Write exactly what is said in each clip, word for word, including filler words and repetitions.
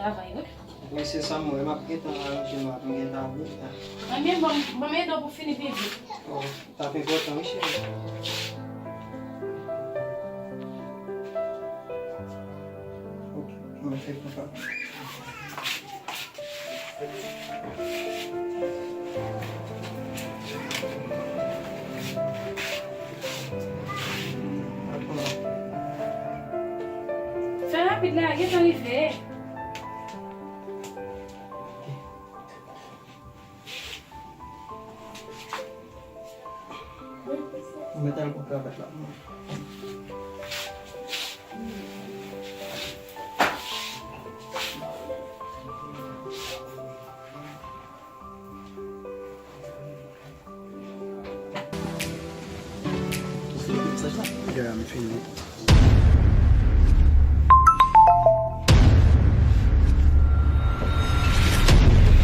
Travay, wi. Wi, se sa m wè. M ap gentan aranje m, m ap gentan ap gentan. Ebyen, bon, bon, m ede w pou fini pi vit. Bon, t ap enpòtan, wi, cheri. Ok, mwen fè konsa. Fè rapid la, gentan rive. Mwen t al pou kravat la. Ou fini mesaj la? Yeah, m fini.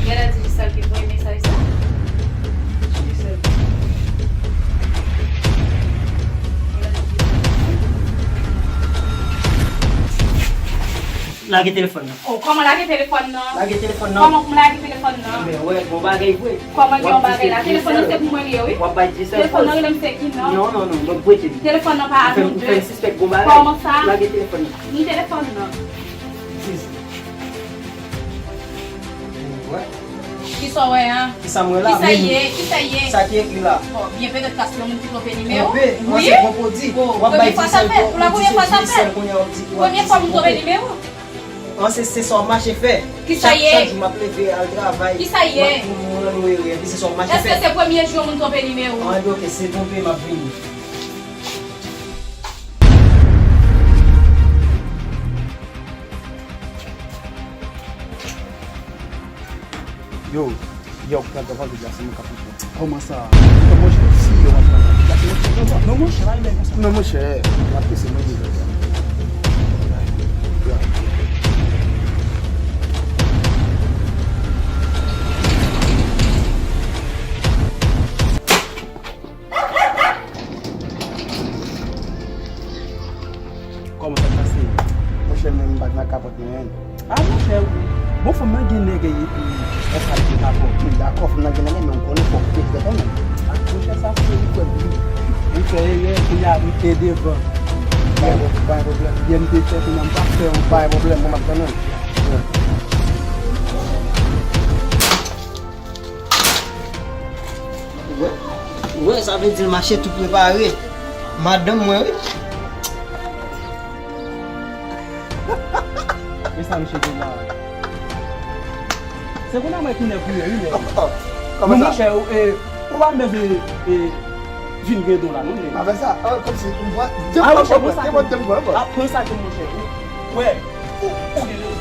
Gade Digicel ki voye mesaj sa. Digicel. Lage telefòn nan. Oh, kòman lage telefòn nan? Lage telefòn nan. Kòman pou m lage telefòn nan? Men wè, gon bagay vre. Kòman gen yon bagay la? Telefòn nan se pou mwen li ye, wi. W ap bay Digicel. Telefòn nan rele m se ki non? Non, non, non, mwen prete li. Telefòn nan pa a nou de. Ou fè m sispèk gon bagay. Kòman sa? Lage telefòn nan. Ni telefòn nan. Sis. Wè. Kisa w wè a? Kisa m wè la? Kisa ye? Kisa ye? Sa ki ekri la? Bon, byen petèt paske yon moun ki twonpe nimewo. Twonpe? Wi. An se pwopodi. Bon, w ap bay Digicel, w ap di se Digicel kounye a w ap di, w ap di se twonpe. Premye fwa m twonpe nimewo. An se, se sa w mache fè. Kisa ye? Chak jou m ap leve al travay. Kisa ye? M ap pou moun nan nou ere, epi se sa w mache fè. Èske se premye jou moun twonpe nimewo? An, ebyen, ok, se twonpe, m ap vini. Yo, yo, pran devan deplase mwen k ap pito. Kòman sa? Monchè, si yo ap pran deplase mwen k ap pito. Non, monchè, pa gen bagay konsa. Non, monchè, m ap pese mwen devan. Kòman sa t pase? Monchè, menm m pa t nan kapòt mwen. A, monchè, bon, fanm nan gen nèg epi w pa t nan kapòt. M dakò, fanm nan gen nèg, men w konnen fòk ou te prè kanmenm. A, monchè, sa fou, wi, frè m. Ou fè erè, kounye a, m te devan. Pa gen pwoblèm. Byen m te fè, kounye a, m p ap fè ankò. Pa gen pwoblèm, bon, m ap tann ou. Ou wè, ou wè, sa vle di l mache tou prepare. Madanm mwen, wi. E sa misye di la? Se kounye a mwen tounen kounye, wi, men. Kòman sa? Monchè, e, ou pa bezwen, e, vin gen don la, non, men. Avèk sa, kòmsi, m pran de pran, pran de pran. A, pran sa ke monchè. Ou wè, ou, ou gen rezon.